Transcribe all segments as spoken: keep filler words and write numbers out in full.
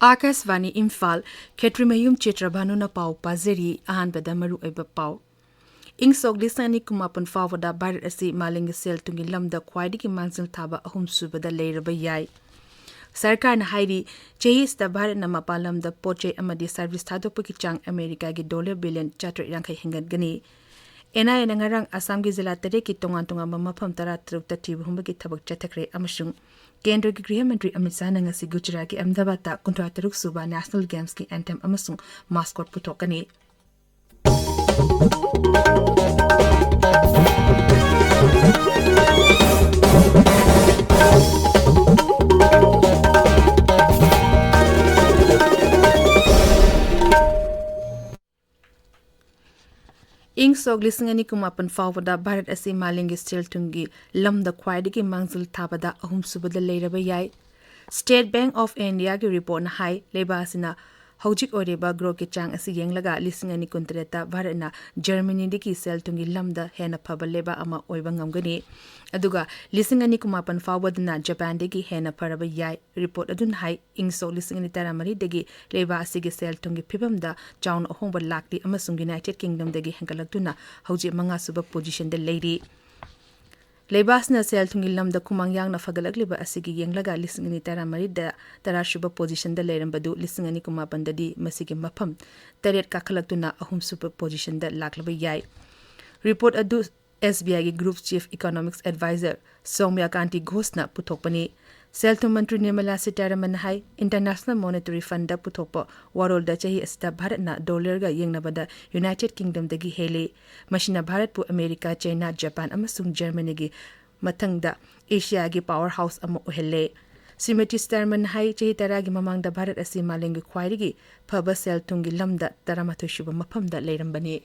ꯑꯥꯀꯥꯁꯕꯥꯅꯤ ꯏꯝꯐꯥꯜ, ꯈꯦꯇ꯭ꯔꯤꯃꯌꯨꯝ ꯆꯤꯇ꯭ꯔꯚꯥꯅꯨꯅ ꯄꯥꯎ ꯄꯥꯖꯔꯤ꯫ ꯑꯍꯥꯟꯕꯗ ꯃꯔꯨꯑꯣꯏꯕ ꯄꯥꯎ꯫ ꯏꯪ ꯁꯣꯛ ꯂꯤꯁꯤꯡ ꯑꯅꯤ ꯀꯨꯟꯃꯥꯄꯟ ꯐꯥꯎꯕꯗ ꯚꯥꯔꯠ ꯑꯁꯤ ꯃꯥꯂꯦꯝꯒꯤ ꯁꯦꯜ ꯊꯨꯝꯒꯤ ꯂꯝꯗ ꯈ꯭ꯋꯥꯏꯗꯒꯤ ꯃꯥꯡꯖꯤꯜ ꯊꯥꯕ ꯑꯍꯨꯝꯁꯨꯕꯗ ꯂꯩꯔꯕ ꯌꯥꯏ꯫ ꯁꯔꯀꯥꯔꯅ ꯍꯥꯏꯔꯤ, ꯆꯍꯤ ꯑꯁꯤꯗ ꯚꯥꯔꯠꯅ ꯃꯄꯥꯟ ꯂꯝꯗ ꯄꯣꯠ ꯆꯩ ꯑꯃꯗꯤ ꯁꯔꯚꯤꯁ ꯊꯥꯗꯣꯛꯄꯒꯤ ꯆꯥꯡ ꯑꯃꯦꯔꯤꯀꯥꯒꯤ ꯗꯣꯂꯔ ꯕꯤꯂꯤꯌꯟ ꯆꯥꯇ꯭ꯔꯦꯠ ꯌꯥꯡꯈꯩ ꯍꯦꯟꯒꯠꯀꯅꯤ꯫ ꯑꯦꯟ ꯑꯥꯏ ꯑꯦꯅ ꯉꯔꯥꯡ ꯑꯁꯥꯝꯒꯤ ꯖꯤꯂꯥ ꯇꯔꯦꯠꯀꯤ ꯇꯣꯉꯥꯟ ꯇꯣꯉꯥꯟꯕ ꯃꯐꯝ ꯇꯔꯥ ꯇꯔꯨꯛꯇ ꯊꯤꯕ ꯍꯨꯝꯕꯒꯤ ꯊꯕꯛ ꯆꯠꯊꯈ꯭ꯔꯦ ꯑꯃꯁꯨꯡ ꯀꯦꯟꯗ꯭ꯔꯒꯤ ꯒ꯭ꯔꯤꯍ ꯃꯟꯇ꯭ꯔꯤ ꯑꯃꯤꯠ ꯁꯥꯍꯅ ꯉꯁꯤ ꯒꯨꯖꯔꯥꯠꯀꯤ ꯑꯍꯃꯗꯥꯕꯥꯗꯇ ꯀꯨꯟꯊ꯭ꯔꯥ ꯇꯔꯨꯛ ꯁꯨꯕ ꯅꯦꯁꯅꯦꯜ ꯒꯦꯝꯁꯀꯤ ꯑꯦꯟꯊꯦꯝ ꯑꯃꯁꯨꯡ ꯃꯥꯁꯀꯣꯠ ꯄꯨꯊꯣꯛꯀꯅꯤ꯫ ꯏꯪ ꯁꯣꯛ ꯂꯤꯁꯤꯡ ꯑꯅꯤ ꯀꯨꯟꯃꯥꯄꯟ ꯐꯥꯎꯕꯗ ꯚꯥꯔꯠ ꯑꯁꯤ ꯃꯥꯂꯦꯝꯒꯤ ꯁꯦꯜ ꯊꯨꯝꯒꯤ ꯂꯝꯗ ꯈ꯭ꯋꯥꯏꯗꯒꯤ ꯃꯥꯡꯖꯤꯜ ꯊꯥꯕꯗ ꯑꯍꯨꯝꯁꯨꯕꯗ ꯂꯩꯔꯕ ꯌꯥꯏ꯫ State Bank of Indiaꯒꯤ ꯔꯤꯄꯣꯔꯠꯅ ꯍꯥꯏ, ꯂꯩꯕꯥꯛ ꯑꯁꯤꯅ ꯍꯧꯖꯤꯛ ꯑꯣꯏꯔꯤꯕ ꯒ꯭ꯔꯣꯊꯀꯤ ꯆꯥꯡ ꯑꯁꯤ ꯌꯦꯡꯂꯒ ꯂꯤꯁꯤꯡ ꯑꯅꯤ ꯀꯨꯟꯇꯔꯦꯠꯇ ꯚꯥꯔꯠꯅ ꯖꯔꯃꯅꯤꯗꯒꯤ ꯁꯦꯜ ꯊꯨꯝꯒꯤ ꯂꯝꯗ ꯍꯦꯟꯅ ꯐꯕ ꯂꯩꯕꯥꯛ ꯑꯃ ꯑꯣꯏꯕ ꯉꯝꯒꯅꯤ꯫ ꯑꯗꯨꯒ ꯂꯤꯁꯤꯡ ꯑꯅꯤ ꯀꯨꯟꯃꯥꯄꯟ ꯐꯥꯎꯕꯗꯅ ꯖꯄꯥꯟꯗꯒꯤ ꯍꯦꯟꯅ ꯐꯔꯕ ꯌꯥꯏ꯫ ꯔꯤꯄꯣꯔꯠ ꯑꯗꯨꯅ ꯍꯥꯏ, ꯏꯪ ꯁꯣꯛ ꯂꯤꯁꯤꯡ ꯑꯅꯤ ꯇꯔꯥꯃꯔꯤꯗꯒꯤ ꯂꯩꯕꯥꯛ ꯑꯁꯤꯒꯤ ꯁꯦꯜ ꯊꯨꯝꯒꯤ ꯐꯤꯕꯝꯗ ꯆꯥꯎꯅ ꯑꯍꯣꯡꯕ ꯂꯥꯛꯂꯤ ꯑꯃꯁꯨꯡ ꯌꯨꯅꯥꯏꯇꯦꯗ ꯀꯤꯡꯗꯝꯗꯒꯤ ꯍꯦꯟꯒꯠꯂꯛꯇꯨꯅ ꯍꯧꯖꯤꯛ ꯃꯉꯥꯁꯨꯕ ꯄꯣꯖꯤꯁꯟꯗ ꯂꯩꯔꯤ꯫ ꯂꯩꯕꯥꯛ ꯑꯁꯤꯅ ꯁꯦꯜ ꯊꯨꯝꯒꯤ ꯂꯝꯗ ꯈꯨꯃꯥꯡ ꯌꯥꯡꯅ ꯐꯒꯠꯂꯛꯂꯤꯕ ꯑꯁꯤꯒꯤ ꯌꯦꯡꯂꯒ ꯂꯤꯁꯤꯡ ꯑꯅꯤ ꯇꯔꯥꯃꯔꯤꯗ ꯇꯔꯥꯁꯨꯕ ꯄꯣꯖꯤꯁꯟꯗ ꯂꯩꯔꯝꯕꯗꯨ ꯂꯤꯁꯤꯡ ꯑꯅꯤ ꯀꯨꯟꯃꯥꯄꯟꯗꯗꯤ ꯃꯁꯤꯒꯤ ꯃꯐꯝ ꯇꯔꯦꯠ ꯀꯥꯈꯠꯂꯛꯇꯨꯅ ꯑꯍꯨꯝꯁꯨꯕ ꯄꯣꯖꯤꯁꯟꯗ ꯂꯥꯛꯂꯕ ꯌꯥꯏ꯫ ꯔꯤꯄꯣꯔꯠ ꯑꯗꯨ ꯑꯦꯁ ꯕꯤ ꯑꯥꯏꯒꯤ Group Chief Economics Advisor ꯁꯧꯃ꯭ꯌ ꯀꯥꯟꯇꯤ ꯘꯣꯁꯅ ꯄꯨꯊꯣꯛꯄꯅꯤ꯫ ꯁꯦꯜ ꯊꯨꯝ ꯃꯟꯇ꯭ꯔꯤ ꯅꯤꯔꯃꯂꯥ ꯁꯤꯇꯥꯔꯥꯃꯟꯅ ꯍꯥꯏ, International Monetary Fundꯗ ꯄꯨꯊꯣꯛꯄ ꯋꯥꯔꯣꯜꯗ ꯆꯍꯤ ꯑꯁꯤꯗ ꯚꯥꯔꯠꯅ ꯗꯣꯂꯔꯒ ꯌꯦꯡꯅꯕꯗ ꯌꯨꯅꯥꯏꯇꯦꯗ ꯀꯤꯡꯗꯝꯗꯒꯤ ꯍꯦꯜꯂꯤ꯫ ꯃꯁꯤꯅ ꯚꯥꯔꯠꯄꯨ ꯑꯃꯦꯔꯤꯀꯥ, ꯆꯩꯅꯥ, ꯖꯄꯥꯟ ꯑꯃꯁꯨꯡ ꯖꯔꯃꯅꯤꯒꯤ ꯃꯊꯪꯗ ꯑꯦꯁꯤꯌꯥꯒꯤ power house ꯑꯃ ꯑꯣꯏꯍꯜꯂꯦ꯫ ꯁ꯭ꯔꯤꯃꯇꯤ ꯁꯤꯇꯥꯔꯥꯃꯟꯅ ꯍꯥꯏ, ꯆꯍꯤ ꯇꯔꯥꯒꯤ ꯃꯃꯥꯡꯗ ꯚꯥꯔꯠ ꯑꯁꯤ ꯃꯥꯂꯦꯝꯒꯤ ꯈ꯭ꯋꯥꯏꯗꯒꯤ ꯐꯕ ꯁꯦꯜ ꯊꯨꯝꯒꯤ ꯂꯝꯗ ꯇꯔꯥꯃꯥꯊꯣꯏ ꯁꯨꯕ ꯃꯐꯝꯗ ꯂꯩꯔꯝꯕꯅꯤ꯫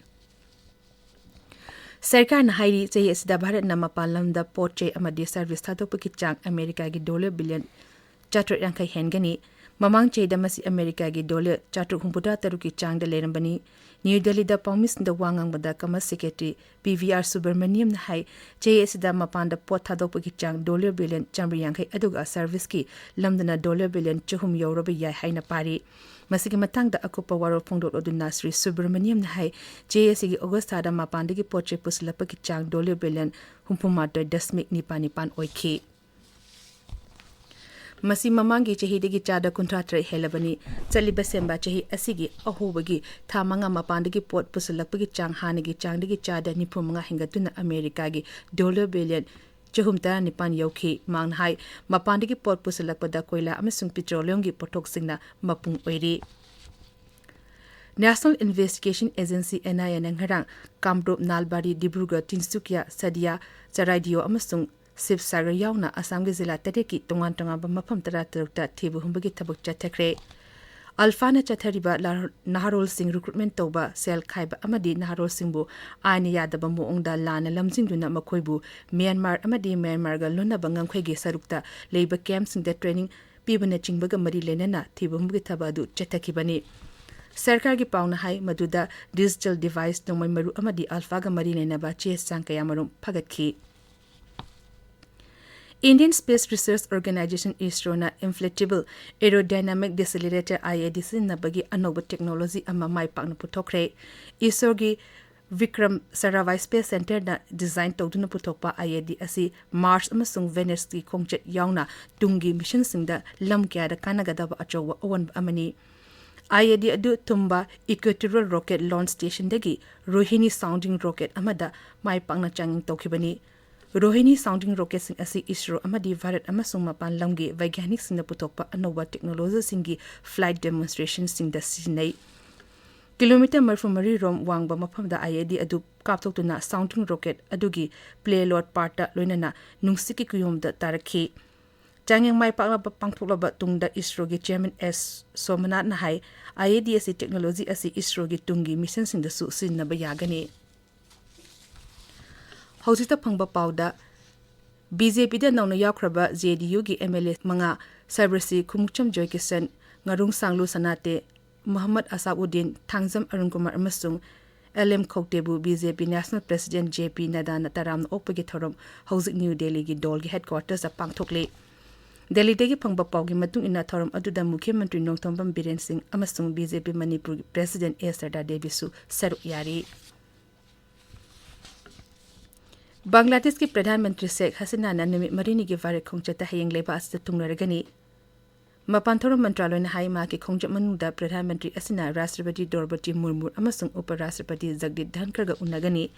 ꯁꯔꯀꯥꯔꯅ ꯍꯥꯏꯔꯤ, ꯆꯍꯤ ꯑꯁꯤꯗ ꯚꯥꯔꯠꯅ ꯃꯄꯥꯟ ꯂꯝꯗ ꯄꯣꯠ ꯆꯩ ꯑꯃꯗꯤ ꯁꯔꯚꯤꯁ ꯊꯥꯗꯣꯛꯄꯒꯤ ꯆꯥꯡ ꯑꯃꯦꯔꯤꯀꯥꯒꯤ ꯗꯣꯂꯔ ꯕꯤꯂꯤꯌꯟ ꯆꯥꯇ꯭ꯔꯦꯠ ꯌꯥꯡꯈꯩ ꯍꯦꯟꯒꯅꯤ꯫ ꯃꯃꯥꯡ ꯆꯍꯤꯗ ꯃꯁꯤ ꯑꯃꯦꯔꯤꯀꯥꯒꯤ ꯗꯣꯂꯔ ꯆꯥꯇ꯭ꯔꯨꯛ ꯍꯨꯝꯐꯨꯇꯔꯥ ꯇꯔꯨꯛꯀꯤ ꯆꯥꯡꯗ ꯂꯩꯔꯝꯕꯅꯤ꯫ ꯅ꯭ꯌꯨ ꯗꯦꯜꯂꯤꯗ ꯄꯥꯎꯃꯤꯁꯤꯡꯗ ꯋꯥ ꯉꯥꯡꯕꯗ commerce secretary P V R ꯁꯨꯕ꯭ꯔꯃꯅꯤꯌꯝꯅ ꯍꯥꯏ, ꯆꯍꯤ ꯑꯁꯤꯗ ꯃꯄꯥꯟꯗ ꯄꯣꯠ ꯊꯥꯗꯣꯛꯄꯒꯤ ꯆꯥꯡ ꯗꯣꯂꯔ ꯕꯤꯂꯤꯌꯟ ꯆꯥꯃꯔꯤ ꯌꯥꯡꯈꯩ, ꯑꯗꯨꯒ ꯁꯔꯚꯤꯁꯀꯤ ꯂꯝꯗꯅ ꯗꯣꯂꯔ ꯕꯤꯂꯤꯌꯟ ꯆꯍꯨꯝ ꯌꯧꯔꯕ ꯌꯥꯏ ꯍꯥꯏꯅ ꯄꯥꯔꯤ꯫ ꯃꯁꯤꯒꯤ ꯃꯇꯥꯡꯗ ꯑꯀꯨꯞꯄ ꯋꯥꯔꯣꯜ ꯐꯣꯡꯗꯣꯛꯂꯗꯨꯅ ꯁ꯭ꯔꯤ ꯁꯨꯕ꯭ꯔꯃꯅꯤꯌꯝꯅ ꯍꯥꯏ, ꯆꯍꯤ ꯑꯁꯤꯒꯤ ꯑꯣꯒꯁ ꯊꯥꯗ ꯃꯄꯥꯟꯗꯒꯤ ꯄꯣꯠ ꯆꯩ ꯄꯨꯁꯤꯜꯂꯛꯄꯒꯤ ꯆꯥꯡ ꯗꯣꯂꯔ ꯕꯤꯂꯤꯌꯟ ꯍꯨꯝꯐꯨꯃꯥꯊꯣꯏ ꯗꯁꯃꯤꯛ ꯅꯤꯄꯥꯜ ꯅꯤꯄꯥꯜ ꯑꯣꯏꯈꯤ꯫ ꯃꯁꯤ ꯃꯃꯥꯡꯒꯤ ꯆꯍꯤꯗꯒꯤ ꯆꯥꯗ ꯀꯨꯟꯊ꯭ꯔꯥ ꯇꯔꯦꯠ ꯍꯦꯜꯂꯕꯅꯤ꯫ ꯆꯠꯂꯤꯕ ꯁꯦꯝꯕ ꯆꯍꯤ ꯑꯁꯤꯒꯤ ꯑꯍꯧꯕꯒꯤ ꯊꯥ ꯃꯉꯥ ꯃꯄꯥꯟꯗꯒꯤ ꯄꯣꯠ ꯄꯨꯁꯤꯜꯂꯛꯄꯒꯤ ꯆꯥꯡ ꯍꯥꯟꯅꯒꯤ ꯆꯥꯡꯗꯒꯤ ꯆꯥꯗ ꯅꯤꯐꯨ ꯃꯉꯥ ꯍꯦꯟꯒꯠꯇꯨꯅ ꯑꯃꯦꯔꯤꯀꯥꯒꯤ ꯗꯣꯂꯔ ꯕꯤꯂꯤꯌꯟ ꯆꯍꯨꯝ ꯇꯔꯥꯅꯤꯄꯥꯜ ꯌꯧꯈꯤ꯫ ꯃꯍꯥꯛꯅ ꯍꯥꯏ, ꯃꯄꯥꯟꯗꯒꯤ ꯄꯣꯠ ꯄꯨꯁꯤꯜꯂꯛꯄꯗ ꯀꯣꯏꯂꯥ ꯑꯃꯁꯨꯡ ꯄꯦꯇ꯭ꯔꯣꯂꯤꯌꯝꯒꯤ ꯄꯣꯠꯊꯣꯛꯁꯤꯡꯅ ꯃꯄꯨꯡ ꯑꯣꯏꯔꯤ꯫ National Investigation Agency, N I A ꯅ ꯉꯔꯥꯡ ꯀꯥꯝꯔꯨꯞ, ꯅꯥꯜꯕꯥꯔꯤ, ꯗꯤꯕ꯭ꯔꯨꯒꯔ, ꯇꯤꯟꯁꯨꯀꯤꯌꯥ, ꯁꯗꯤꯌꯥ, ꯆꯔꯥꯏꯗꯤꯌꯣ ꯑꯃꯁꯨꯡ ꯁꯤꯕꯁꯥꯒꯔ ꯌꯥꯎꯅ ꯑꯁꯥꯝꯒꯤ ꯖꯤꯂꯥ ꯇꯔꯦꯠꯀꯤ ꯇꯣꯉꯥꯟ ꯇꯣꯉꯥꯟꯕ ꯃꯐꯝ ꯇꯔꯥ ꯇꯔꯨꯛꯇ ꯊꯤꯕ ꯍꯨꯝꯕꯒꯤ ꯊꯕꯛ ꯆꯠꯊꯈ꯭ꯔꯦ꯫ ꯑꯜꯐꯥꯅ ꯆꯠꯊꯔꯤꯕ ꯂꯥ-, ꯅꯍꯥꯔꯣꯜꯁꯤꯡ ꯔꯤꯀ꯭ꯔꯨꯠꯃꯦꯟ ꯇꯧꯕ, ꯁꯦꯜ ꯈꯥꯏꯕ ꯑꯃꯗꯤ ꯅꯍꯥꯔꯣꯜꯁꯤꯡꯕꯨ ꯑꯥꯏꯟꯅ ꯌꯥꯗꯕ ꯃꯑꯣꯡꯗ ꯂꯥꯟꯅ ꯂꯝꯖꯤꯡꯗꯨꯅ ꯃꯈꯣꯏꯕꯨ ꯃ꯭ꯌꯥꯟꯃꯥꯔ ꯑꯃꯗꯤ ꯃ꯭ꯌꯥꯟꯃꯥꯔꯒ ꯂꯣꯟꯅꯕ ꯉꯝꯈꯩꯒꯤ ꯁꯔꯨꯛꯇ ꯂꯩꯕ ꯀꯦꯝꯞꯁꯤꯡꯗ ꯇ꯭ꯔꯦꯅꯤꯡ ꯄꯤꯕꯅꯆꯤꯡꯕꯒ ꯃꯔꯤ ꯂꯩꯅꯅ ꯊꯤꯕ ꯍꯨꯝꯕꯒꯤ ꯊꯕꯛ ꯑꯗꯨ ꯆꯠꯊꯈꯤꯕꯅꯤ꯫ ꯁꯔꯀꯥꯔꯒꯤ ꯄꯥꯎꯅ ꯍꯥꯏ, ꯃꯗꯨꯗ ꯗꯤꯖꯤꯇꯦꯜ ꯗꯤꯚꯥꯏꯁ, ꯅꯣꯡꯃꯩ ꯃꯔꯨ ꯑꯃꯗꯤ ꯑꯜꯐꯥꯒ ꯃꯔꯤ ꯂꯩꯅꯕ ꯆꯦ ꯆꯥꯡ ꯀꯌꯥꯃꯔꯨꯝ ꯐꯒꯠꯈꯤ꯫ Indian Space Research Organisation, ꯏꯁꯔꯣꯅ Inflatable Aerodynamic Decelerator, I A D, ꯁꯤꯖꯤꯟꯅꯕꯒꯤ ꯑꯅꯧꯕ ꯇꯦꯛꯅꯣꯂꯣꯖꯤ ꯑꯃ ꯃꯥꯏ ꯄꯥꯛꯅ ꯄꯨꯊꯣꯛꯈ꯭ꯔꯦ꯫ ꯏꯁꯔꯣꯒꯤ ꯕꯤꯀ꯭ꯔꯝ ꯁꯥꯔꯥꯚꯥꯏ ꯁ꯭ꯄꯦꯁ ꯁꯦꯟꯇꯔꯅ ꯗꯤꯖꯥꯏꯟ ꯇꯧꯗꯨꯅ ꯄꯨꯊꯣꯛꯄ I A D ꯑꯁꯤ ꯃꯥꯔꯁ ꯑꯃꯁꯨꯡ ꯚꯦꯅꯁꯀꯤ ꯈꯣꯡꯆꯠ ꯌꯥꯎꯅ ꯇꯨꯡꯒꯤ ꯃꯤꯁꯟꯁꯤꯡꯗ ꯂꯝ ꯀꯌꯥꯗ ꯀꯥꯟꯅꯒꯗꯕ ꯑꯆꯧꯕ ꯑꯑꯣꯟꯕ ꯑꯃꯅꯤ꯫ I A D ꯑꯗꯨ ꯊꯨꯝꯕ Equatorial Rocket Launch Stationꯗꯒꯤ Rohini sounding rocket ꯑꯃꯗ ꯃꯥꯏ ꯄꯥꯛꯅ ꯆꯥꯡꯌꯦꯡ ꯇꯧꯈꯤꯕꯅꯤ꯫ Rohini sounding rocketꯁꯤꯡ ꯑꯁꯤ ꯏꯁꯔꯣ ꯑꯃꯗꯤ ꯚꯥꯔꯠ ꯑꯃꯁꯨꯡ ꯃꯄꯥꯟ ꯂꯝꯒꯤ ꯕꯩꯒ꯭ꯌꯥꯅꯤꯛꯁꯤꯡꯅ ꯄꯨꯊꯣꯛꯄ ꯑꯅꯧꯕ ꯇꯦꯛꯅꯣꯂꯣꯖꯤꯁꯤꯡꯒꯤ flight demonstrationꯁꯤꯡꯗ ꯁꯤꯖꯤꯟꯅꯩ꯫ ꯀꯤꯂꯣꯃꯤꯇꯔ ꯃꯔꯤꯐꯨ ꯃꯔꯤ ꯔꯣꯝ ꯋꯥꯡꯕ ꯃꯐꯝꯗ I A D ꯑꯗꯨ ꯀꯥꯞꯊꯣꯛꯇꯨꯅ sounding rocket ꯑꯗꯨꯒꯤ payload partꯇ ꯂꯣꯏꯅꯅ ꯅꯨꯡꯁꯤꯠꯀꯤ ꯀꯨꯌꯣꯝꯗ ꯇꯥꯔꯛꯈꯤ꯫ ꯆꯥꯡꯌꯦꯡ ꯃꯥꯏ ꯄꯥꯛꯂꯕ ꯄꯥꯡꯊꯣꯛꯂꯕ ꯇꯨꯡꯗ ꯏꯁꯔꯣꯒꯤ chairman ꯑꯦꯁ ꯁꯣꯃꯅꯥꯊꯅ ꯍꯥꯏ, I A D ꯑꯁꯤ ꯇꯦꯛꯅꯣꯂꯣꯖꯤ ꯑꯁꯤ ꯏꯁꯔꯣꯒꯤ ꯇꯨꯡꯒꯤ ꯃꯤꯁꯟꯁꯤꯡꯗꯁꯨ ꯁꯤꯖꯤꯟꯅꯕ ꯌꯥꯒꯅꯤ꯫ ꯍꯧꯖꯤꯛꯇ ꯐꯪꯕ ꯄꯥꯎꯗ, ꯕꯤ ꯖꯦ ꯄꯤꯗ ꯅꯧꯅ ꯌꯥꯎꯈ꯭ꯔꯕ ꯖꯦ ꯗꯤ ꯌꯨꯒꯤ ꯑꯦꯝ ꯑꯦꯜ ꯑꯦ ꯃꯉꯥ, ꯁꯔꯕꯁꯤ ꯈꯨꯃꯨꯛꯆꯝ ꯖꯣꯏꯀꯤꯁꯟ, ꯉꯥꯔꯨꯡꯁꯥꯡꯂꯨ ꯁꯅꯥꯇꯦ, ꯃꯣꯍꯝꯃꯗ ꯑꯁꯥꯎꯗꯤꯟ, ꯊꯥꯡꯖꯝ ꯑꯔꯨꯟ ꯀꯨꯃꯥꯔ ꯑꯃꯁꯨꯡ ꯑꯦꯜ ꯑꯦꯝ ꯈꯧꯇꯦꯕꯨ ꯕꯤ ꯖꯦ ꯄꯤ ꯅꯦꯁꯅꯦꯜ ꯄ꯭ꯔꯦꯁꯤꯗꯦꯟꯠ ꯖꯦ ꯄꯤ ꯅꯗꯥꯅ ꯇꯔꯥꯝꯅ ꯑꯣꯛꯄꯒꯤ ꯊꯧꯔꯝ ꯍꯧꯖꯤꯛ ꯅ꯭ꯌꯨ ꯗꯦꯜꯂꯤꯒꯤ ꯗꯣꯜꯒꯤ ꯍꯦꯗꯀ꯭ꯋꯥꯇꯔꯁꯇ ꯄꯥꯡꯊꯣꯛꯂꯤ꯫ ꯗꯦꯜꯂꯤꯗꯒꯤ ꯐꯪꯕ ꯄꯥꯎꯒꯤ ꯃꯇꯨꯡ ꯏꯟꯅ, ꯊꯧꯔꯝ ꯑꯗꯨꯗ ꯃꯨꯈ꯭ꯌ ꯃꯟꯇ꯭ꯔꯤ ꯅꯣꯡꯊꯣꯝꯕꯝ ꯕꯤꯔꯦꯟ ꯁꯤꯡ ꯑꯃꯁꯨꯡ ꯕꯤ ꯖꯦ ꯄꯤ ꯃꯅꯤꯄꯨꯔꯒꯤ ꯄ꯭ꯔꯦꯁꯤꯗꯦꯟꯠ ꯑꯦ ꯁꯔꯗꯥ ꯗꯦꯕꯤꯁꯨ ꯁꯔꯨꯛ ꯌꯥꯔꯤ꯫ ꯕꯪꯒ꯭ꯂꯥꯗꯦꯁꯀꯤ ꯄ꯭ꯔꯙꯥꯟ ꯃꯟꯇ꯭ꯔꯤ ꯁꯦꯈ ꯍꯁꯤꯅꯥꯅ ꯅꯨꯃꯤꯠ ꯃꯔꯤꯅꯤꯒꯤ ꯚꯥꯔꯠ ꯈꯣꯡꯆꯠꯇ ꯍꯌꯦꯡ ꯂꯩꯕꯥꯛ ꯑꯁꯤꯗ ꯊꯨꯡꯂꯔꯒꯅꯤ꯫ ꯃꯄꯥꯟ ꯊꯧꯔꯝ ꯃꯟꯇ꯭ꯔꯥꯂꯣꯏꯅ ꯍꯥꯏ, ꯃꯍꯥꯛꯀꯤ ꯈꯣꯡꯆꯠ ꯃꯅꯨꯡꯗ ꯄ꯭ꯔꯙꯥꯟ ꯃꯟꯇ꯭ꯔꯤ ꯑꯁꯤꯅ ꯔꯥꯁꯇ꯭ꯔꯄꯇꯤ ꯗ꯭ꯔꯧꯄꯗꯤ ꯃꯨꯔꯃꯨ ꯑꯃꯁꯨꯡ ꯎꯄ ꯔꯥꯁꯇ꯭ꯔꯄꯇꯤ ꯖꯒꯗꯤꯞ ꯙꯟꯈꯔꯒ ꯎꯅꯒꯅꯤ꯫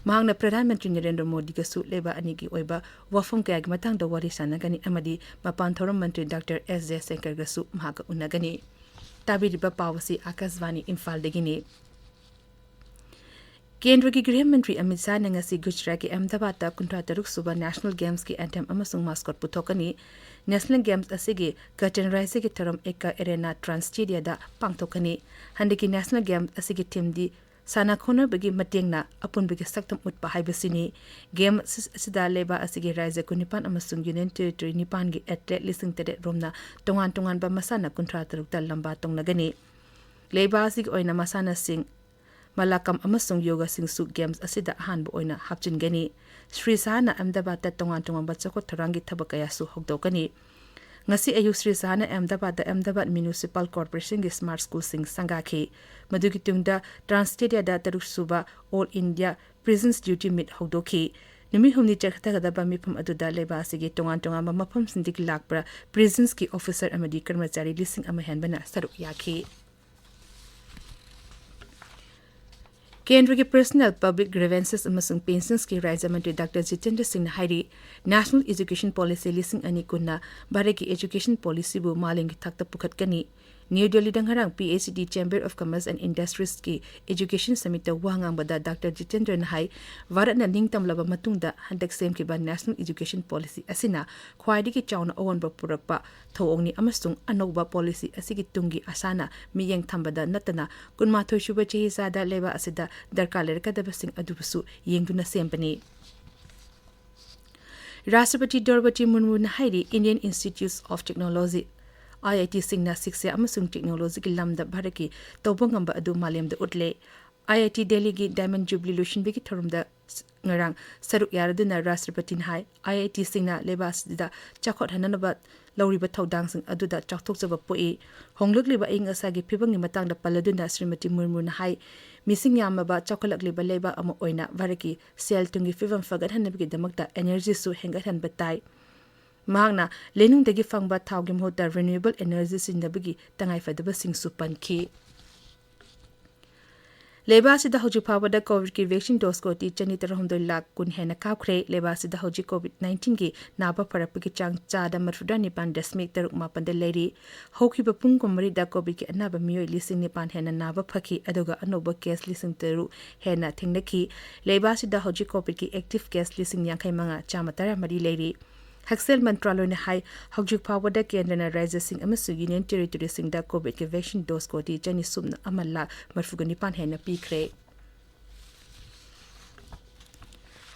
ꯃꯍꯥꯛꯅ ꯄ꯭ꯔꯙꯥꯟ ꯃꯟꯇ꯭ꯔꯤ ꯅꯔꯦꯟꯗ꯭ꯔ ꯃꯣꯗꯤꯒꯁꯨ ꯂꯩꯕꯥꯛ ꯑꯅꯤꯒꯤ ꯑꯣꯏꯕ ꯋꯥꯐꯝ ꯀꯌꯥꯒꯤ ꯃꯇꯥꯡꯗ ꯋꯥꯔꯤ ꯁꯥꯟꯅꯒꯅꯤ ꯑꯃꯗꯤ ꯃꯄꯥꯟ ꯊꯧꯔꯝ ꯃꯟꯇ꯭ꯔꯤ ꯗꯥꯛꯇꯔ ꯑꯦꯁ ꯖꯌꯁꯪꯀꯔꯒꯁꯨ ꯃꯍꯥꯛꯀ ꯎꯅꯒꯅꯤ꯫ ꯇꯥꯕꯤꯔꯤꯕ ꯄꯥꯎ ꯑꯁꯤ ꯑꯥꯀꯥꯁꯕꯥꯅꯤ ꯏꯝꯐꯥꯜꯗꯒꯤꯅꯤ꯫ ꯀꯦꯟꯗ꯭ꯔꯒꯤ ꯒ꯭ꯔꯤꯍ ꯃꯟꯇ꯭ꯔꯤ ꯑꯃꯤꯠ ꯁꯥꯍꯅ ꯉꯁꯤ ꯒꯨꯖꯔꯥꯠꯀꯤ ꯑꯍꯃꯗꯥꯕꯥꯗꯇ ꯀꯨꯟꯊ꯭ꯔꯥ ꯇꯔꯨꯛ ꯁꯨꯕ ꯅꯦꯁꯅꯦꯜ ꯒꯦꯝꯁꯀꯤ ꯑꯦꯟꯊꯦꯝ ꯑꯃꯁꯨꯡ ꯃꯥꯁꯀꯣꯠ ꯄꯨꯊꯣꯛꯀꯅꯤ꯫ ꯅꯦꯁꯅꯦꯜ ꯒꯦꯝꯁ ꯑꯁꯤꯒꯤ ꯀꯔꯇꯦꯟ ꯔꯥꯏꯖꯒꯤ ꯊꯧꯔꯝ ꯑꯦꯀꯥ ꯑꯦꯔꯦꯅꯥ ꯇ꯭ꯔꯥꯟꯁ ꯁ꯭ꯇꯦꯗꯤꯌꯥꯗ ꯄꯥꯡꯊꯣꯛꯀꯅꯤ꯫ ꯍꯟꯗꯛꯀꯤ ꯅꯦꯁꯅꯦꯜ ꯒꯦꯝꯁ ꯑꯁꯤꯒꯤ ꯊꯤꯝꯗꯤ ꯁꯥꯟꯅ ꯈꯣꯠꯅꯕꯒꯤ ꯃꯇꯦꯡꯅ ꯑꯄꯨꯟꯕꯒꯤ ꯁꯛꯇꯝ ꯎꯠꯄ ꯍꯥꯏꯕꯁꯤꯅꯤ꯫ ꯒꯦꯝ ꯑꯁꯤ-, ꯑꯁꯤꯗ ꯂꯩꯕꯥꯛ ꯑꯁꯤꯒꯤ ꯔꯥꯏꯖ ꯀꯨꯟꯅꯤꯄꯥꯟ ꯑꯃꯁꯨꯡ ꯌꯨꯅꯤꯌꯟ ꯇꯦꯔꯤꯇꯣꯔꯤ ꯅꯤꯄꯥꯟꯒꯤ ꯑꯦꯊꯂꯦꯠ ꯂꯤꯁꯤꯡ ꯇꯔꯦꯠ ꯔꯣꯝꯅ ꯇꯣꯉꯥꯟ ꯇꯣꯉꯥꯟꯕ ꯃꯁꯥꯟꯅ ꯀꯨꯟꯊ꯭ꯔꯥ ꯇꯔꯨꯛꯇ ꯂꯝꯕꯥ ꯇꯧꯅꯒꯅꯤ꯫ ꯂꯩꯕꯥꯛ ꯑꯁꯤꯒꯤ ꯑꯣꯏꯅ ꯃꯁꯥꯟꯅꯁꯤꯡ ꯃꯂꯥꯀꯝ ꯑꯃꯁꯨꯡ ꯌꯣꯒꯥꯁꯤꯡꯁꯨ ꯒꯦꯝꯁ ꯑꯁꯤꯗ ꯑꯍꯥꯟꯕ ꯑꯣꯏꯅ ꯍꯥꯞꯆꯤꯟꯒꯅꯤ꯫ ꯁ꯭ꯔꯤ ꯁꯥꯍꯅ ꯑꯍꯃꯗꯥꯕꯥꯗꯇ ꯇꯣꯉꯥꯟ ꯇꯣꯉꯥꯟꯕ ꯆꯥꯎꯈꯠ ꯊꯧꯔꯥꯡꯒꯤ ꯊꯕꯛ ꯀꯌꯥꯁꯨ ꯍꯧꯗꯣꯛꯀꯅꯤ꯫ ꯉꯁꯤ ꯑꯌꯨꯛ ꯁ꯭ꯔꯤ ꯁꯥꯍꯅ ꯑꯍꯃꯗꯥꯕꯥꯗꯇ ꯑꯍꯃꯗꯥꯕꯥꯗ ꯃ꯭ꯌꯨꯅꯤꯁꯤꯄꯥꯜ ꯀꯣꯔꯄꯣꯔꯦꯁꯟꯒꯤ ꯁ꯭ꯃꯥꯔꯠ ꯁ꯭ꯀꯨꯜꯁꯤꯡ ꯁꯪꯒꯥꯈꯤ꯫ ꯃꯗꯨꯒꯤ ꯇꯨꯡꯗ ꯇ꯭ꯔꯥꯟꯁ ꯁ꯭ꯇꯦꯗꯤꯌꯥꯗ ꯇꯔꯨꯛ ꯁꯨꯕ ꯑꯣꯜ ꯏꯟꯗꯤꯌꯥ ꯄ꯭ꯔꯤꯖꯟꯁ ꯗ꯭ꯌꯨꯇꯤ ꯃꯤꯠ ꯍꯧꯗꯣꯛꯈꯤ꯫ ꯅꯨꯃꯤꯠ ꯍꯨꯝꯅꯤ ꯆꯠꯊꯒꯗꯕ ꯃꯤꯐꯝ ꯑꯗꯨꯗ ꯂꯩꯕꯥꯛ ꯑꯁꯤꯒꯤ ꯇꯣꯉꯥꯟ ꯇꯣꯉꯥꯟꯕ ꯃꯐꯝꯁꯤꯡꯗꯒꯤ ꯂꯥꯛꯄ ꯄ꯭ꯔꯤꯖꯟꯁꯀꯤ ꯑꯣꯐꯤꯁꯔ ꯑꯃꯗꯤ ꯀꯔꯃꯆꯥꯔꯤ ꯂꯤꯁꯤꯡ ꯑꯃ ꯍꯦꯟꯕꯅ ꯁꯔꯨꯛ ꯌꯥꯈꯤ꯫ ꯀꯦꯟꯗ꯭ꯔꯒꯤ ꯄꯔꯁꯣꯅꯦꯜ, ꯄꯕ꯭ꯂꯤꯛ ꯒ꯭ꯔꯤꯚꯦꯟꯁꯦꯁ ꯑꯃꯁꯨꯡ ꯄꯦꯟꯁꯟꯁꯀꯤ ꯔꯥꯖ꯭ꯌ ꯃꯟꯇ꯭ꯔꯤ ꯗꯥꯛꯇꯔ ꯖꯤꯇꯦꯟꯗ꯭ꯔ ꯁꯤꯡꯅ ꯍꯥꯏꯔꯤ, ꯅꯦꯁꯅꯦꯜ ꯏꯖꯨꯀꯦꯁꯟ ꯄꯣꯂꯤꯁꯤ ꯂꯤꯁꯤꯡ ꯑꯅꯤ ꯀꯨꯟꯅ ꯚꯥꯔꯠꯀꯤ ꯏꯖꯨꯀꯦꯁꯟ ꯄꯣꯂꯤꯁꯤꯕꯨ ꯃꯥꯂꯦꯝꯒꯤ ꯊꯥꯛꯇ ꯄꯨꯈꯠꯀꯅꯤ꯫ ꯅ꯭ꯌꯨ ꯗꯦꯜꯂꯤꯗ ꯉꯔꯥꯡ P H E D chamber of commerce and ꯏꯟꯗꯁꯇ꯭ꯔꯤꯁꯀꯤ education ꯁꯃꯤꯠꯇ ꯋꯥ ꯉꯥꯡꯕꯗ ꯗꯥꯛꯇꯔ ꯖꯤꯇꯦꯟꯗ꯭ꯔꯅ ꯍꯥꯏ, ꯚꯥꯔꯠꯅ ꯅꯤꯡꯇꯝꯂꯕ ꯃꯇꯨꯡꯗ ꯍꯟꯗꯛ ꯁꯦꯝꯈꯤꯕ ꯅꯦꯁꯅꯦꯜ ꯏꯖꯨꯀꯦꯁꯟ ꯄꯣꯂꯤꯁꯤ ꯑꯁꯤꯅ ꯈ꯭ꯋꯥꯏꯗꯒꯤ ꯆꯥꯎꯅ ꯑꯑꯣꯟꯕ ꯄꯨꯔꯛꯄ ꯊꯧꯑꯣꯡꯅꯤ ꯑꯃꯁꯨꯡ ꯑꯅꯧꯕ ꯄꯣꯂꯤꯁꯤ ꯑꯁꯤꯒꯤ ꯇꯨꯡꯒꯤ ꯑꯁꯥꯅ ꯃꯤꯠꯌꯦꯡ ꯊꯝꯕꯗ ꯅꯠꯇꯅ ꯀꯨꯟꯃꯥꯊꯣꯏ ꯁꯨꯕ ꯆꯍꯤꯆꯥꯗ ꯂꯩꯕꯥꯛ ꯑꯁꯤꯗ ꯗꯔꯀꯥꯔ ꯂꯩꯔꯛꯀꯗꯕꯁꯤꯡ ꯑꯗꯨꯕꯨꯁꯨ ꯌꯦꯡꯗꯨꯅ ꯁꯦꯝꯕꯅꯤ꯫ ꯔꯥꯁꯇ꯭ꯔꯄꯇꯤ ꯗ꯭ꯔꯧꯄꯗꯤ ꯃꯨꯔꯃꯨꯅ ꯍꯥꯏꯔꯤ, Indian Institutes of Technology, IITꯁꯤꯡꯅ ꯁꯤꯛꯁꯥ ꯑꯃꯁꯨꯡ ꯇꯦꯛꯅꯣꯂꯣꯖꯤꯒꯤ ꯂꯝꯗ ꯚꯥꯔꯠꯀꯤ ꯇꯧꯕ ꯉꯝꯕ ꯑꯗꯨ ꯃꯥꯂꯦꯝꯗ ꯎꯠꯂꯦ꯫ IIT ꯗꯦꯜꯂꯤꯒꯤ Diamond Jubilee ꯂꯣꯏꯁꯤꯟꯕꯒꯤ ꯊꯧꯔꯝꯗ ꯉꯔꯥꯡ ꯁꯔꯨꯛ ꯌꯥꯔꯗꯨꯅ ꯔꯥꯁꯇ꯭ꯔꯄꯇꯤꯅ ꯍꯥꯏ, IITꯁꯤꯡꯅ ꯂꯩꯕꯥꯛ ꯑꯁꯤꯗ ꯆꯥꯎꯈꯠꯍꯟꯅꯅꯕ ꯂꯧꯔꯤꯕ ꯊꯧꯗꯥꯡꯁꯤꯡ ꯑꯗꯨꯗ ꯆꯥꯎꯊꯣꯛꯆꯕ ꯄꯣꯛꯏ꯫ ꯍꯣꯡꯂꯛꯂꯤꯕ ꯑꯏꯪ ꯑꯁꯥꯒꯤ ꯐꯤꯕꯝꯒꯤ ꯃꯇꯥꯡꯗ ꯄꯜꯂꯗꯨꯅ ꯁ꯭ꯔꯤꯃꯇꯤ ꯃꯨꯔꯃꯨꯅ ꯍꯥꯏ, ꯃꯤꯁꯤꯡ ꯌꯥꯝꯂꯕ ꯆꯥꯎꯈꯠꯂꯛꯂꯤꯕ ꯂꯩꯕꯥꯛ ꯑꯃ ꯑꯣꯏꯅ ꯚꯥꯔꯠꯀꯤ ꯁꯦꯜ ꯊꯨꯝꯒꯤ ꯐꯤꯕꯝ ꯐꯒꯠꯍꯟꯅꯕꯒꯤꯗꯃꯛꯇ energyꯁꯨ ꯍꯦꯟꯒꯠꯍꯟꯕ ꯇꯥꯏ꯫ ꯃꯍꯥꯛꯅ ꯂꯩꯅꯨꯡꯗꯒꯤ ꯐꯪꯕ ꯊꯥꯎꯒꯤ ꯃꯍꯨꯠꯇ renewable energy ꯁꯤꯖꯤꯟꯅꯕꯒꯤ ꯇꯉꯥꯏꯐꯗꯕꯁꯤꯡꯁꯨ ꯄꯟꯈꯤ꯫ ꯂꯩꯕꯥꯛ ꯑꯁꯤꯗ ꯍꯧꯖꯤꯛ ꯐꯥꯎꯕꯗ ꯀꯣꯚꯤꯗꯀꯤ vaccine dose ꯀꯣꯇꯤ ꯆꯅꯤ ꯇꯔꯥꯍꯨꯝꯗꯣꯏ ꯂꯥꯈ ꯀꯨꯟ ꯍꯦꯟꯅ ꯀꯥꯞꯈ꯭ꯔꯦ꯫ ꯂꯩꯕꯥꯛ ꯑꯁꯤꯗ ꯍꯧꯖꯤꯛ ꯀꯣꯚꯤꯗ ꯅꯥꯏꯟꯇꯤꯟꯒꯤ ꯅꯥꯕ ꯐꯔꯛꯄꯒꯤ ꯆꯥꯡ ꯆꯥꯗ ꯃꯔꯤꯐꯨꯇꯔꯥ ꯅꯤꯄꯥꯟ ꯗꯁꯃꯤꯛ ꯇꯔꯨꯛ ꯃꯥꯄꯟꯗ ꯂꯩꯔꯤ꯫ ꯍꯧꯈꯤꯕ ꯄꯨꯡ ꯀꯨꯟꯃꯔꯤꯗ ꯀꯣꯚꯤꯗꯀꯤ ꯑꯅꯥꯕ ꯃꯤꯑꯣꯏ ꯂꯤꯁꯤꯡ ꯅꯤꯄꯥꯟ ꯍꯦꯟꯅ ꯅꯥꯕ ꯐꯈꯤ, ꯑꯗꯨꯒ ꯑꯅꯧꯕ case ꯂꯤꯁꯤꯡ ꯇꯔꯨꯛ ꯍꯦꯟꯅ ꯊꯦꯡꯅꯈꯤ꯫ ꯂꯩꯕꯥꯛ ꯑꯁꯤꯗ ꯍꯧꯖꯤꯛ ꯀꯣꯚꯤꯗꯀꯤ active case ꯂꯤꯁꯤꯡ ꯌꯥꯡꯈꯩ ꯃꯉꯥ ꯆꯥꯝꯃ ꯇꯔꯥ ꯃꯔꯤ ꯂꯩꯔꯤ꯫ ꯍꯛꯁꯦꯜ ꯃꯟꯇ꯭ꯔꯥꯂꯣꯏꯅ ꯍꯥꯏ, ꯍꯧꯖꯤꯛ ꯐꯥꯎꯕꯗ ꯀꯦꯟꯗ꯭ꯔꯅ ꯔꯥꯖ꯭ꯌꯁꯤꯡ ꯑꯃꯁꯨꯡ ꯌꯨꯅꯤꯌꯟ ꯇꯦꯔꯤꯇꯣꯔꯤꯁꯤꯡꯗ ꯀꯣꯚꯤꯗꯀꯤ vaccine dose ꯀꯣꯇꯤ ꯆꯅꯤ ꯁꯨꯞꯅ ꯑꯃ ꯂꯥꯈ ꯃꯔꯤꯐꯨꯒ ꯅꯤꯄꯥꯟ ꯍꯦꯟꯅ ꯄꯤꯈ꯭ꯔꯦ꯫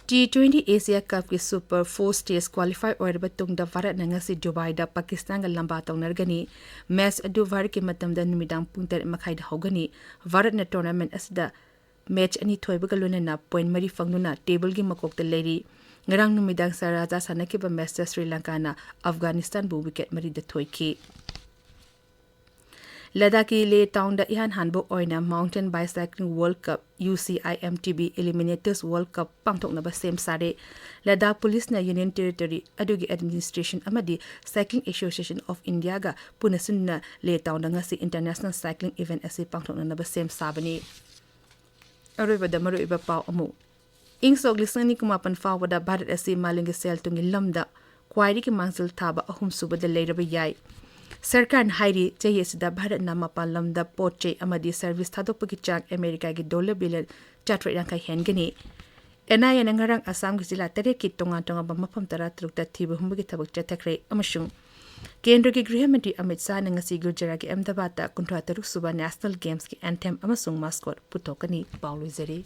T twenty Asia Cupꯀꯤ Super Four Stage qualify ꯑꯣꯏꯔꯕ ꯇꯨꯡꯗ ꯚꯥꯔꯠꯅ ꯉꯁꯤ ꯗꯨꯕꯥꯏꯗ ꯄꯥꯀꯤꯁꯇꯥꯟꯒ ꯂꯝꯕꯥ ꯇꯧꯅꯔꯒꯅꯤ꯫ Match ꯑꯗꯨ ꯚꯥꯔꯠꯀꯤ ꯃꯇꯝꯗ ꯅꯨꯃꯤꯗꯥꯡ ꯄꯨꯡ ꯇꯔꯦꯠ ꯃꯈꯥꯏꯗ ꯍꯧꯒꯅꯤ꯫ ꯚꯥꯔꯠꯅ tournament ꯑꯁꯤꯗ match ꯑꯅꯤ ꯊꯣꯏꯕꯒ ꯂꯣꯏꯅꯅ point ꯃꯔꯤ ꯐꯪꯗꯨꯅ tableꯒꯤ ꯃꯀꯣꯛꯇ ꯂꯩꯔꯤ꯫ ꯉꯔꯥꯡ ꯅꯨꯃꯤꯗꯥꯡ ꯁꯔꯥꯖꯥ ꯁꯥꯟꯅꯈꯤꯕ matchꯇ ꯁ꯭ꯔꯤ ꯂꯪꯀꯥꯅ ꯑꯐꯒꯥꯅꯤꯁꯇꯥꯟꯕꯨ wicket ꯃꯔꯤꯗ ꯊꯣꯏꯈꯤ꯫ ꯂꯗꯥꯈꯀꯤ ꯂꯦ ꯇꯥꯎꯟꯗ ꯏꯍꯥꯟ ꯍꯥꯟꯕ ꯑꯣꯏꯅ Mountain Bicycling World Cup, UCIMTB Eliminators World Cup ꯄꯥꯡꯊꯣꯛꯅꯕ ꯁꯦꯝ ꯁꯥꯔꯦ꯫ ꯂꯗꯥꯈ ꯄꯨꯂꯤꯁꯅ ꯌꯨꯅꯤꯌꯟ ꯇꯦꯔꯤꯇꯣꯔꯤ ꯑꯗꯨꯒꯤ administration ꯑꯃꯗꯤ Cycling Association of Indiaꯒ ꯄꯨꯟꯅ ꯁꯤꯟꯗꯨꯅ ꯂꯦ ꯇꯥꯎꯟꯗ ꯉꯁꯤ international cycling event ꯑꯁꯤ ꯄꯥꯡꯊꯣꯛꯅꯅꯕ ꯁꯦꯝ ꯁꯥꯕꯅꯤ꯫ ꯑꯔꯣꯏꯕꯗ ꯃꯔꯨꯑꯣꯏꯕ ꯄꯥꯎ ꯑꯃꯨꯛ꯫ ꯏꯪ ꯁꯣꯛ ꯂꯤꯁꯤꯡ ꯑꯅꯤ ꯀꯨꯟꯃꯥꯄꯟ ꯐꯥꯎꯕꯗ ꯚꯥꯔꯠ ꯑꯁꯤ ꯃꯥꯂꯦꯝꯒꯤ ꯁꯦꯜ ꯊꯨꯝꯒꯤ ꯂꯝꯗ ꯈ꯭ꯋꯥꯏꯗꯒꯤ ꯃꯥꯡꯖꯤꯜ ꯊꯥꯕ ꯑꯍꯨꯝꯁꯨꯕꯗ ꯂꯩꯔꯕ ꯌꯥꯏ꯫ ꯁꯔꯀꯥꯔꯅ ꯍꯥꯏꯔꯤ, ꯆꯍꯤ ꯑꯁꯤꯗ ꯚꯥꯔꯠꯅ ꯃꯄꯥꯟ ꯂꯝꯗ ꯄꯣꯠ ꯆꯩ ꯑꯃꯗꯤ service ꯊꯥꯗꯣꯛꯄꯒꯤ ꯆꯥꯡ ꯑꯃꯦꯔꯤꯀꯥꯒꯤ dollar billion ꯆꯥꯇ꯭ꯔꯦꯠ ꯌꯥꯡꯈꯩ ꯍꯦꯟꯒꯅꯤ꯫ NIAꯅ ꯉꯔꯥꯡ ꯑꯁꯥꯝꯒꯤ ꯖꯤꯂꯥ ꯇꯔꯦꯠꯀꯤ ꯇꯣꯉꯥꯟ ꯇꯣꯉꯥꯟꯕ ꯃꯐꯝ ꯇꯔꯥ ꯇꯔꯨꯛꯇ ꯊꯤꯕ ꯍꯨꯝꯕꯒꯤ ꯊꯕꯛ ꯆꯠꯊꯈ꯭ꯔꯦ ꯑꯃꯁꯨꯡ ꯀꯦꯟꯗ꯭ꯔꯒꯤ ꯒ꯭ꯔꯤꯍ ꯃꯟꯇ꯭ꯔꯤ ꯑꯃꯤꯠ ꯁꯥꯍꯅ ꯉꯁꯤ ꯒꯨꯖꯔꯥꯠꯀꯤ ꯑꯍꯃꯗꯥꯕꯥꯗꯇ ꯀꯨꯟꯊ꯭ꯔꯥ ꯇꯔꯨꯛ ꯁꯨꯕ National Gamesꯀꯤ anthem ꯑꯃꯁꯨꯡ mascot ꯄꯨꯊꯣꯛꯀꯅꯤ꯫ ꯄꯥꯎ ꯂꯣꯏꯖꯔꯦ꯫